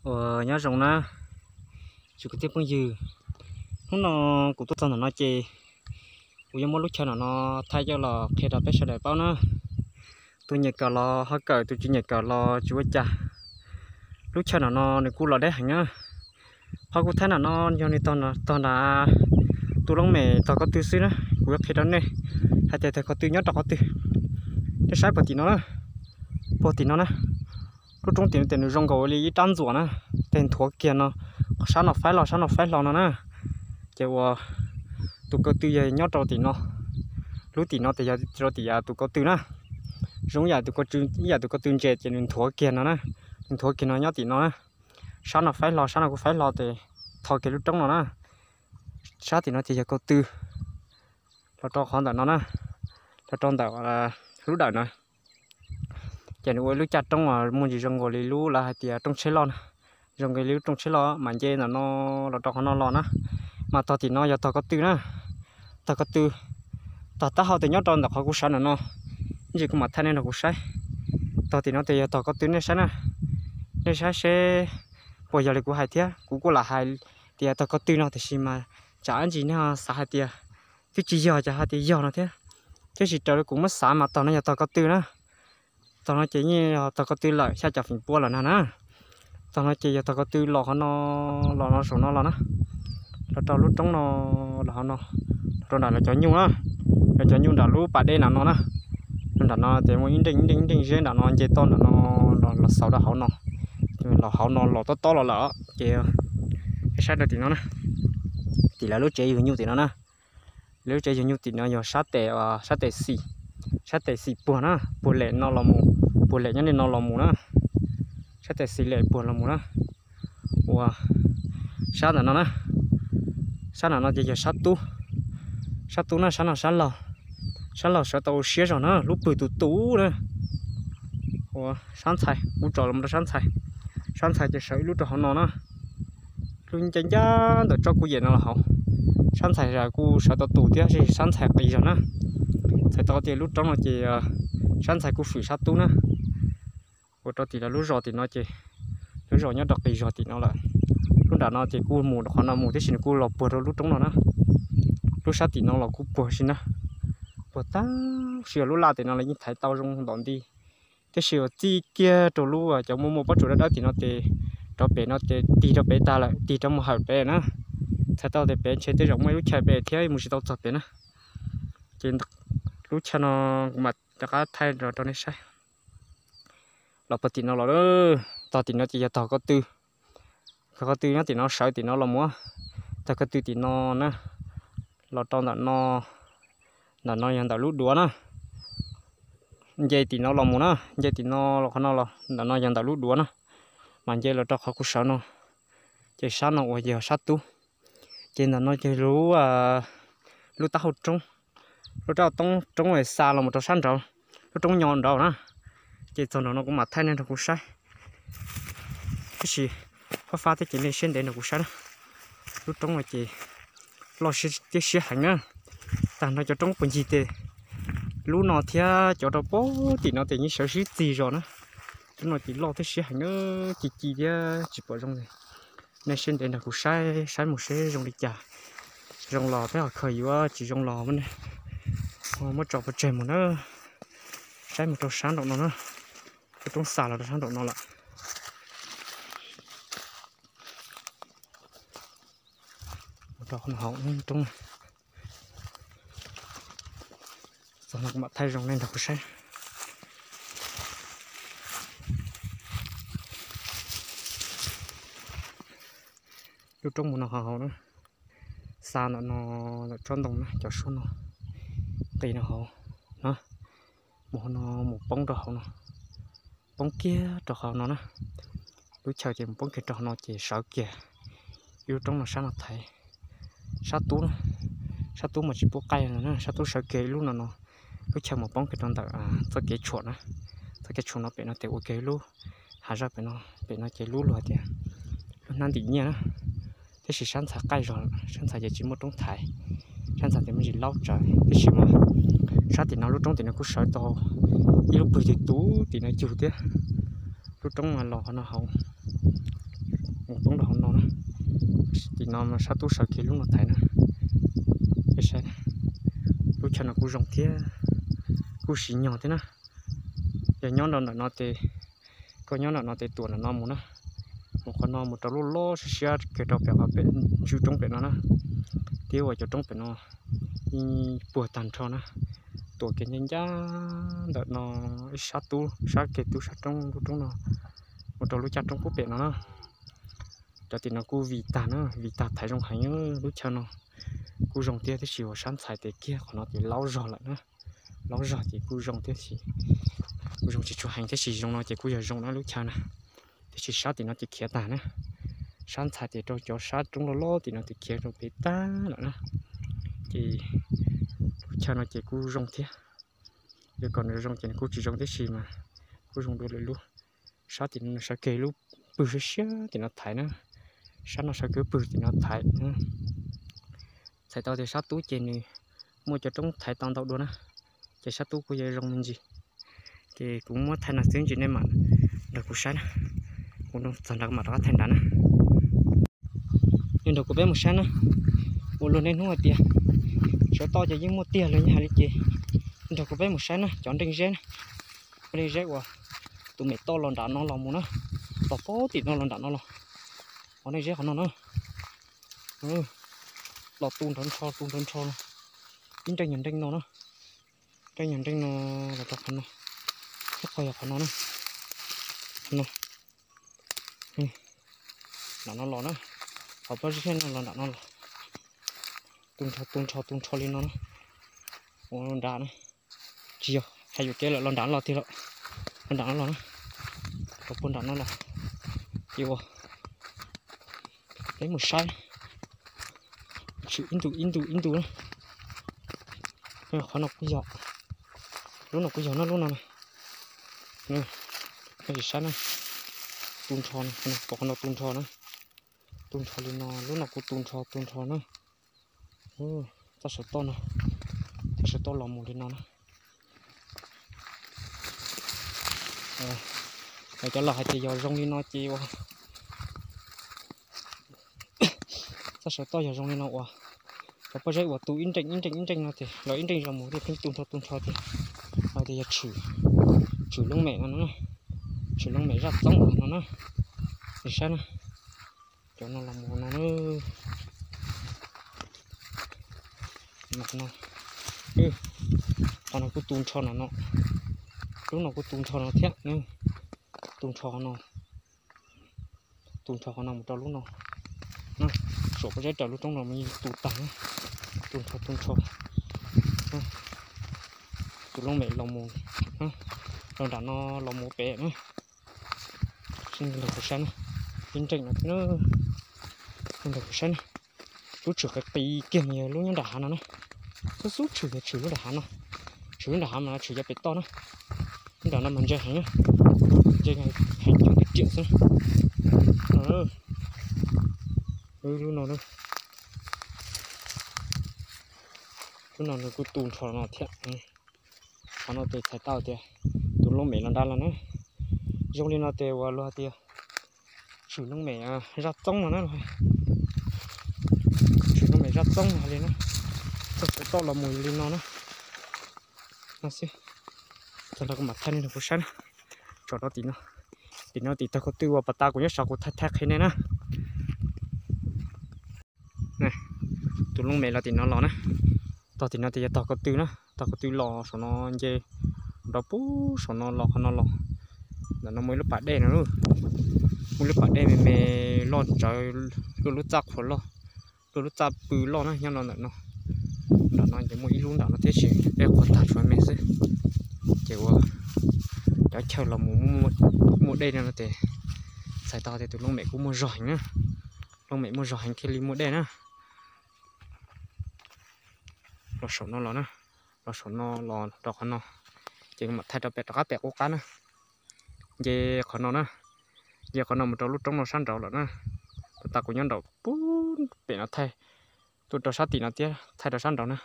Uas nyob zoo na, tsoom kwv tij phooj ywg, hnub no kuv tuaj txog ntawm no ces kuv yuav muab lub chaw no thaij coj los qhia rau peb sawv daws paub na. Tus nyiam kawm los ho kawm, tus tsis nyiam kawm los tsis ua cas. Lub chaw no no nws kuj los deb heev na. Qhov kuv thaij no no yog nws tog nrad tus loob mem tog ko tw xwb na. Kuv yuav qhia rau nej hais tias tog ko tw nyob rau qhov twg. Nej saib puag tim no na, puag tim no na. Lub roob tim no ces nws zoo nkaus li ib rab ntxuam na, ces nthuav kiag no, sab no faib hlo sab no faib hlo no na. Ces uas tus ko tw yog nyob rau tim no. Lub tim no ces yog rau tim tus ko tw na. Zoo ib yam tus ko tw ntses ces nws nthuav kiag no na, nws nthuav kiag no nyob tim no na. Sab no faib hlo sab no kuj faib hlo ces tho kiag lub roob no na. Sab tim no ces yog ko tw los rau qhov ntawm no na, los rau ntawm lub dawm na. Ces nws ua ib lub caj roob muaj ntsis zoo nkaus li lub lawv hais tias roob tsheb loj na, zoo nkaus li lub roob tsheb loj mas nce ntawm no los rau qhov no los na. Mas tog tim no yog tog ko tw na, tog ko tw, tog taub hau tias nyob rau ntawm qhov kuv sawv ntawm no, ntsis kuv mam thaij nej nrog kuv saib. Tog tim no tias yog tog ko tw nej saib na, nej saib seb puas yog li kuv hais thiab. Kuv kuj lam hais tias tog ko tw no tiam sis mas tsam ib ntsis nej xav hais tias twb tsis yog ces hais tias yog no thiab. Tiam sis raws li kuv muab xav mas tog no yog tog ko tw na. Tog no ces yeej yog tog ko tw lawm xya caum feem pua lawm na na. Tog no ces yog tog ko tw los qhov no, los no saum no los na, los rau lub roob no, los qhov no, los rau nram lawv cov nyuj na, lawv cov nyuj nram lub pas dej nram no na. Nram no ces muaj ib nreej ib nreej ib nreej zeb nram no nce toj nram no los xaus rau hauv no, los hauv no los tob tob los lawm ces saib rau tim no na, tim lawv lub tsev yug nyuj tim no na. Lawv lub tsev yug nyuj tim no yog sab tes, sab tes xis, sab tes xis puag na, puag lem no los mus, puag lem nyob li no los mus na, sab tes xis lem puag los mus na. Uas sab ntawm no na, sab ntawm no ces yog sab tub, sab tub na, sab no sab laug, sab laug sawv tau ua siab zog na, lub pwg tus tus na. Uas sab ntxhais kuj tso los rau sab ntxhais, sab ntxhais ces sawv ib lub rau hauv no na, lub ncaj ncaj ntawm tsob kuj yem no los hauv. Sab ntxhais kuj sawv tau tus thiab, sab ntxhais qis zog na. Txhais tau tias lub roob no ces sab ntxhais kuj fwm sab tub na. Ua rau tim lawv lub zos tim no ces lub zos nyob rau qis zog tim no lawm. Lub nram no ces kuj mus qhov no mus tiam sis nws kuj los puag rau lub roob no na. Lub sab tim no los kuj puag si na, puag tag si os. Lub laj tim no los yeej thaiv tau zoo ntom nti, tiam sis uas txij kiag rau lub cov muaj muaj pob tsuas dawb dawb tim no ces rov pem no ces tig rau pem tag lawm, tig rau mus hawm pem na. Txhais tau tias pem ntshe tej zaum muaj ib lub chaw pem thiab mus tsis tau txog pem na. Ces lub chaw no kuv mam rov qab thaij rau nej saib. Los puag tim no los, tog tim no ces yog tog ko tw, tog ko tw nyob tim no sawv tim no los mus, tog ko tw tim no na, los rau ntawm no, ntawm no yog ntawm lub duav na. Nce tim no los mus na, nce tim no los qhov no los ntawm no yog ntawm lub duav na, mas nce los rau qhov kuv sawv no, ces sab no uas yog sab tub. Ces ntawm no ces lub, lub taub hau roob, lub taub hau roob xa los mus rau sab nraud, lub roob nyo nraud na. Ces txog nraud no kuv mam thaij nej nrog kuv saib, tiam sis fab fab thiab ces nej siab ntev nrog kuv saib na. Lub roob no ces loj thiab siab heev na. Tag nrho cov roob puag ncig tes lub no thiab cov rau puag tim no ces yeej sawv sib txig zos na. Lub no ces loj thiab siab heev na, ci ci thiab tsis pom zoo li. Nej siab ntev nrog kuv saib, saib mus seb zoo li cas. Zoo los peb ho khaws yuav, tsis zoo los muab tso pov tseg mus na. Saib mus rau sab nraum no na, lub roob xa los rau sab nraum no lawm. Mus rau hauv roob, txog no kuv mam thaij zoo nej nrog kuv saib. Lub roob mus no hauv hauv na, xa ntawm no, ntawm tsob ntoo na, cov suab no, nqis no hauv na, mus hauv no, mus poob rau hauv no, poob kiag rau hauv no na. Lub chaw ces mus poob kiag rau hauv no ces sawv kiag ib lub roob no sab no thaiv, sab tub na, sab tub mas tsis pub qaij no na, sab tub sawv kiag ib lub no no, lub chaw mus poob kiag rau ntawm txoj kev tshuam na, txoj kev tshuam no pem no ces ua kiag ib lub hav zaj pem no, pem no ces lub luag tias lub hnab ntim nyiaj na. Tiam sis sab ntxhais qaij zog, sab ntxhais ces tsis muaj roob thaiv, sab ntxhais ces muaj ntsis laub tsawv, tiam sis mas sab tim no lub roob tim no kuj sawv tau ib lub pwg tus tus tim no cug thiab. Lub roob mas los qhov no hauv, Tim no sab tub sawv kiag lub no thaiv na. Lub chaw no kuj zoo thiab, kuj siv nyog thiab na. Yog nyob rau ntawm no ces, koj nyob ntawm no ces tuam ntawm no mus na, mus qhov no mus rau lub loj siab siab kiag rau pem qhov pem ntswb roob pem no na. Thiab uas cov roob pem no yeej puag tag nrho na, tuam kiag ncaj ncaj ntawm no ib sab tub, sab kiag tub sab roob lub roob no mus rau lub caj roob pub pem no na. Cov tim no kuj vim tag na, vim tag thaiv zoo heev. Lub chaw no kuj zoo thiab, tab sis uas sab ntxhais ces kiag qhov no ces laub zog lawm na. Laub zog ces kuj zoo thiab, kuj zoo tsis tshua heev, tab sis zoo no ces kuj yog zoo na lub chaw na. Tab sis sab tim no ces khiav tag na. Sab ntxhais ces rau cov sab roob loj loj tim no ces khiav rau pem tag lawm na. Ces lub chaw no ces kuj zoo thiab. Yog kom nws zoo ces nws kuj tsis zoo tib si mas kuj zoo dua lwm lub. Sab tim no sawv kiag lub pwg siab siab tim no thaiv na. Sab no sawv kiag pwg tim no thaiv. Txhais tau tias sab tub ces nws muaj cov roob thaiv tau ntau dua na, ces sab tub kuj yuav zoo me ntsis. Ces kuv muab thaij no xwb ntsis nej mam nrog kuv saib na. Kuv txog nrad kuv mam rov qab thaij nrad na. Nej nrog kuv peb mus saib na. Ua luag niaj hnub hais tias sawv toj ces yeej muaj tiag los yeej hais li ces nrog kuv peb mus saib na cov nreej zeb na. Nreej zeb uas tus mem toj los nram no los mus na, los pem tim no los nram no los. Qhov nreej zeb qhov no na, los tu nrov nrho tu nrov nrho no. Ib nreej nyuag nreej no na, nreej nyuag nreej no los rau qhov no, ib qho yog qhov no na, qhov no, nram no los na, qhov pob zeb no los nram no los, tu nrho tu nrho tu nrho li no na, ua nrad na. Tsis yog, hais yuam kev lawm, los nram no los tiag lawm, los nram no los na, los puag nram no los. Ces ua, peb mus saib, tshwm ib ntu ib ntu ib ntu na. Qhov no kuj yog, lub no kuj yog na, lub no na. Koj sim saib na, tu nrho, pom qhov no tu nrho na, tu nrho li no, lub no kuj tu nrho tu nrho na. Txoj saum toj no, txoj saum toj los mus li no na. Cov laus hais tias yog zoo li no ces ua, txoj saum toj yog zoo li no uas cov pob zeb uas tu ib nreej ib nreej ib nreej no ces los ib nreej los mus thiaj pheej tu nrho tu nrho ces hais tias yog tshwm, tshwm loob mem no na, tshwm loob mem zaj txoob no na. Sim saib na, cov no los mus no na. Qhov no kuj tu nrho no no, lub no kuj tu nrho no thiab, tu nrho no, tu nrho qhov no mus rau lub no. Suam pob zeb raws lub roob no mus yeej tu tag, tu nrho tu nrho. Tus loob mem los mus, los nram no los mus pem na. Nrog kuv saib na, ib nreej no thiab na, nrog kuv saib na. Lub tshwm qis qis kiag mas yog lub nyob nram hav no na. Xub xub tshwm yog tshwm lub nram hav no, tshwm lub nram hav mas tshwm yav pem toj na. Lub nram no mas ntse heev na, ntse heev cov riam xwb na. Lub no, lub no nws kuj tu nrho no thiab. Qhov no ces txhais tau tias tus loob mem los nrad los na. Zoo li no ces uas luag hais tias tshwm loob mem zaj txoob no na, tshwm loob mem zaj txoob no li na. Txoj saum toj los mus li no na. No xwb, tag nrho kuv mam thaij nej nrog kuv saib na. Tsom rau tim no, tim no tim tog ko tw uas pas tas kuv nyob saum kuv thaij thaij qhia nej na. Tus loob mem los tim no los na, tog tim no tias yog tog ko tw na, tog ko tw los saum no nce rau pub saum no los qhov no los. Ntawm no muaj ib lub pas dej no, muaj lub pas dej me me loj tsawv, luaj lub txaj qhuav loj, luaj lub txaj pw loj na nyob no ntawm no. Nram no ces muaj ib lub nram no thiab sis dej qhuav tag tshuav me xwb. Ces ua cov chaw los mus muaj dej no no ces txhais tau tias tus loob mem kuj muaj zog heev na, loob mem muaj zog heev thiaj li muaj dej na. Los saum no los na, los saum no los rau qhov no, ces mam thaij rau pem rov qab pem qub qab na. Nce qhov no na, nce qhov no mus rau lub roob no sab nraud lawm na. Pas tas kuv nyob nraum pub pem no thaij, tuaj rau sab tim no thiab thaij rau sab nraud na.